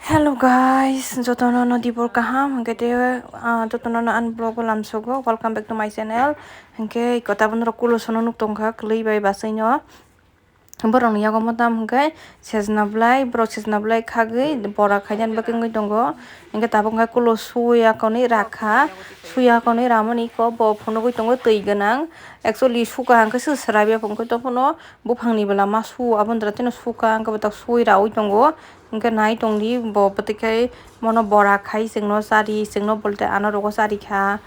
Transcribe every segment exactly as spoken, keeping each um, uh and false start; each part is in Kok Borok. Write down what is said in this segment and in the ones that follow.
Hello guys, jotono no dibor kaham, hwnkhe te, ah, jotono no ani vlog o lamsogo. Welcome back to my channel. Hwnkhe iko tabuk norok kulo sono nuk tongkha, kwlwi bai basaino. Borokni yago mo tam hwnkhe sejna bwlai, borok sejna bwlai khagwi bora khainani bagwi wngwi tongo. Hwnkhe tabuk hwnkhe kulo suya konwi rakha, suya konwi ramani iko bo phunugwi tongo twi gwnang. Actually suka hwnkhe se swrapya hwnkhe tongphano buphangni bwlama su, aboni dwra tino suka hwnkhe bwtak sui raui tongo. Hwnkhe nai tongdi bo bwtwi khai mono bora khai chwngno chari, chwngno bolte ano rogo chari kha.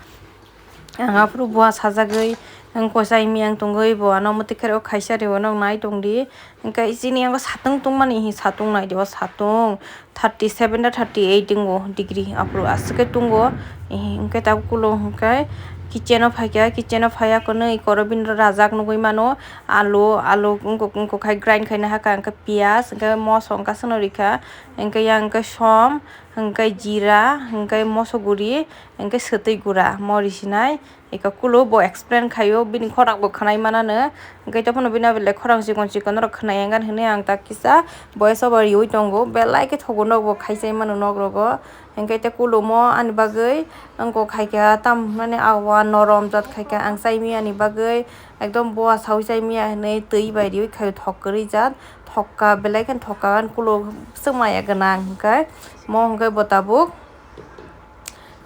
Ang aphuru bua sajagwi, ang kochai miyang tongwi bo ano mwtwi khe khaisa rio nok nai tongdi. Hwnkhe chini yango satung tongmani hi satung naidi o satung thirty seven da thirty eight wngo degree aphuru aswk khe tongo. Hwnkhe tabuk kulo hwnkhe kitchen o phaikha, kitchen o phaiya konwi iko oro bini rajak nugwi mano. Alu, alu wngkuk wngkuk khai grind khaina hakha, hwnkhe piyaj, hwnkhe moso hwnkhe aswkno rikha, hwnkhe yang hwnkhe som, hwnkhe jira, hwnkhe moso guri, hwnkhe swtwi gura, mo risinai. Eka kulo bo explain khaio, bini khorang bo khwnai manano, hwnkhe tei phano bini belai khorang chikon chikon norok khwnai yang gan hwnwi ang tak kisa voice over riui tongo, belai khe thogo nok bo khai chai mano nok rogo. Hwnkhe tei kulomo ani bagwi wngkok khaikha, tam mane awa norom jat khaikha, ang chai miyani bagwi ekdom boa saui chai miya hinwi twi bai riui khaio, thok kwrwi jat, thokka belai kheno thokka, ani kulo swk maya gwnang hwnkhe mo hwnkhe bo tabuk,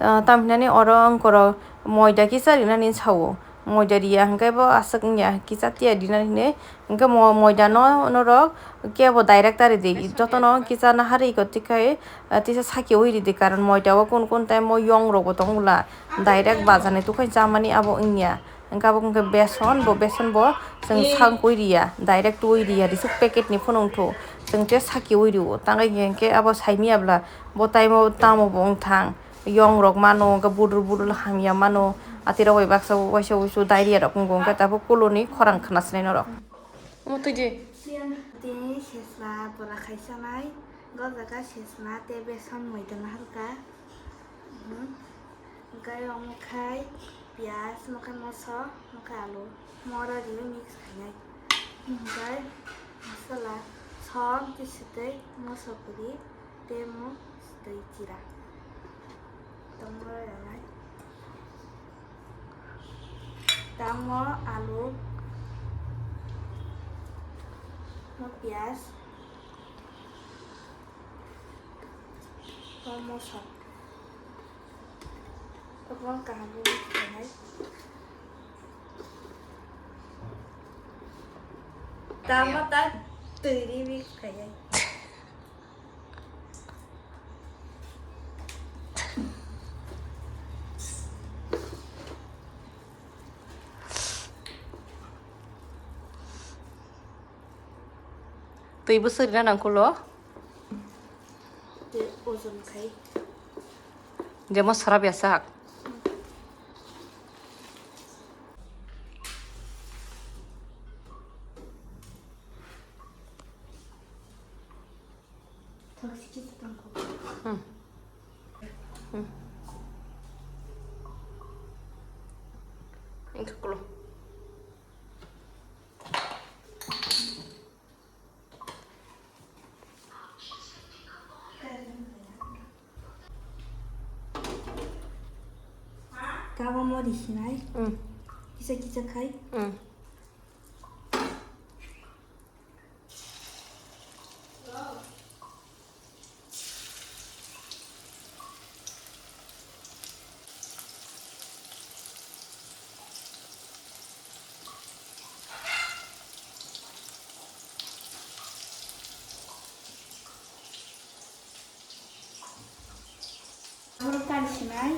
ah, tam hinani oro wngkorok moida kisa rinani sao. Moida riya hwnkhe bo aswk wngya, kisa tiya dinani hinwi. Hwnkhe mo-, moida no norok kebo direct ta ridi, jotono kisa nahari iko tikhai, ah, tisa saki ui ridi, karon moida o kun kun time o yong rok bo tong bwla, direct bazar ni tukhai chamani abo wngya. Hwnkhe abo wngkhe beson, bo beson bo chwng sangkui riya, direct twi riya, risuk packet ni phunung thu, chwng tei saki ui rio, tangwi hwnkhe abo saimiya bwla, bo time o tamo bo wngthang. Yong rok mano, hwnkhe budul budul hamya mano, atirok bai baksa waisa wuisu diarrhea rok wngo, hwnkhe tabuk kulo ni khorang khna sinai norok. Omo twi di. Tini sesla bora khaisanai, o jaga sesla tei beson moida naharkha. Mhm. Hwnkhe omo khai piyaj, omo khai moso, omo khai alu, mora riui mix khainai. Hwnkhe masala, som, tei swtwi, moso kwrwi. Tei mo twi chira. Tamo rwnai. Tamo alu. Mo piyaj. Mo moso. Tamo kaham rwnai. Tamo ta twi ri mix khainai. Twi bwswk rina nang kulo. Tei ojon khai. Jemo sora biasak. Hmm. Hmm. Wngkha kulo. Kabo mori sinai. Hmm. Kisa kisa khai. Hmm. Borok tani sinai.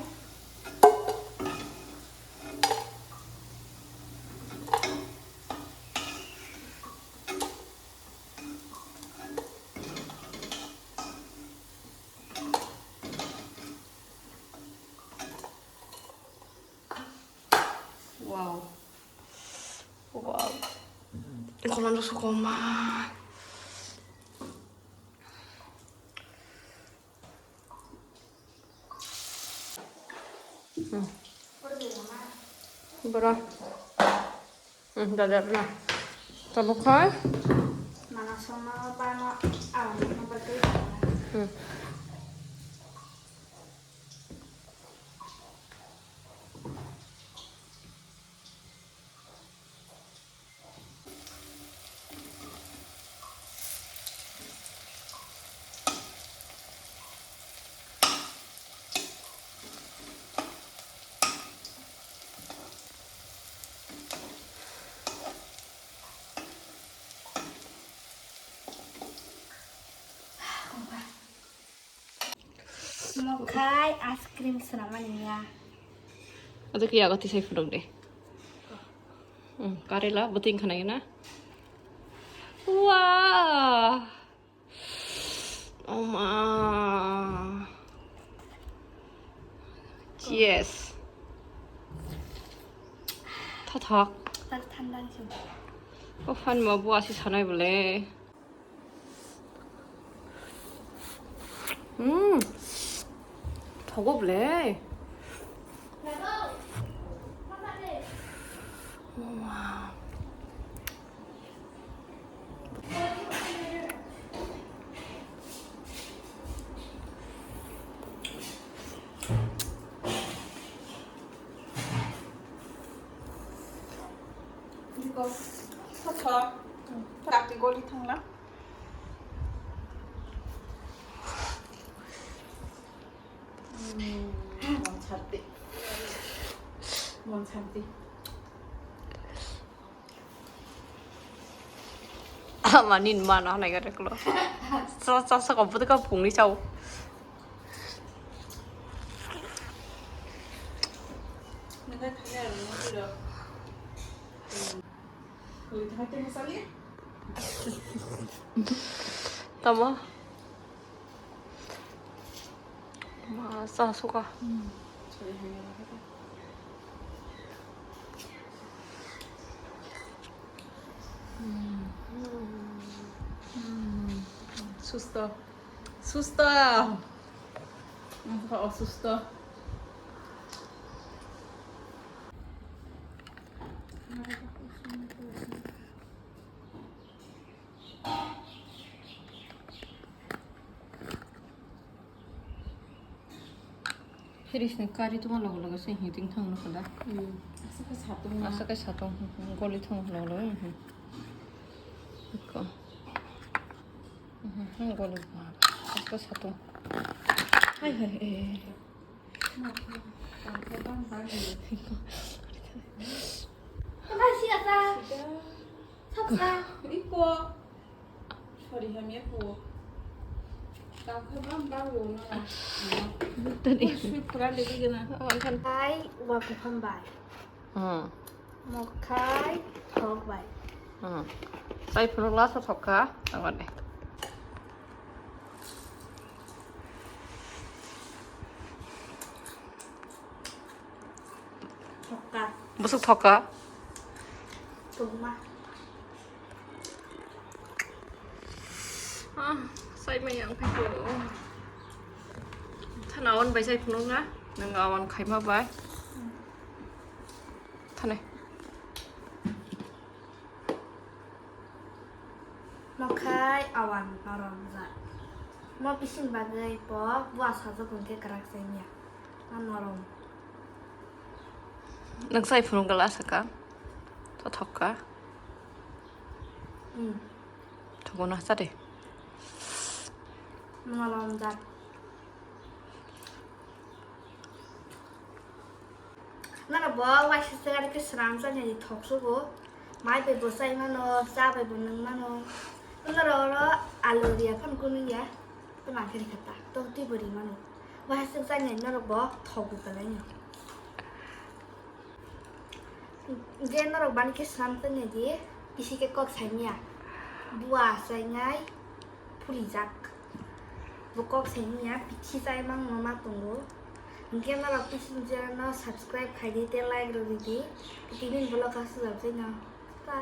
Wow. Wow. Kolom rok sokoma. Hmm. Bro. Hmm, dada na. Tabuk hai. Mana sama bano awal nama berarti. Hmm. Mokhai ice cream swnamani ya. Ado khe yago tisai phunuk de. Hmm, karela bwtwi wngkha nai na. Wah. Oma. Yes. Thothok. Tar thanda se. O phan ma bo asi sanai bole. Hmm. Thogo bole. Oma. Biko, sokha, dakti goli thangla. Hmm, mon santi. Mon santi. Ama nin mana nai gare klo. Sa sa sa ko budu ka pungni chao. Nang ka thani aro no tiro. Ui thate masali. Tamo. Ma sa suka. Susto. Susto. Masa osusto. Fish ni curry tongma logo logo se hiting thang nukha da. Hmm. Asa khe satung na. Asa khe satung, hmm, hmm, goli thang logo logo, hmm, hmm. Iko. Hmm, hmm, goli. Asa khe satung. Hai, hai, eh. Iko. Iko. Sorry, hamya ko. Tangkha bang bang wo no. Tadi. Sweet pura lagi gana. Hai, wa ku hambai. Hmm. Mokhai thok bai. Hmm. Sai phunuk la sa thok kha. Tangwa de. Thok kha. Busuk thok kha. Tungma. Ah, sai mai yang phai ko. Thana on bai sai phunuk na. Nang awan khaima bai. Thane. Mokhai awan norom jak. Mo bising bagwi po bua sajak hwnkhe kwrak chaya. Ma norom. Nang sai phunuk gala saka. To thokka. Hmm. Thogo na sa de. Norom jak. Norok bo waisa chwng khe swnam chani thok sugo. Mai bai bo chai mano, cha bai bo nung mano. Norok oro alu riya phano kunu ya. Tei mangkhe rikha ta. Tok twi bo ri mano. Waisa chwng chani norok bo thok bo belai no. Je norok bani khe swnam chani di, bisi khe kok sai manya. Bua chai nai. Phurijak. Bo kok sai manya, bithi chai mangno ma tongo. Hinkhe norok bising channel no subscribe khai di tei like rw rw di. Tini vlog aswk rw phai no. Ta.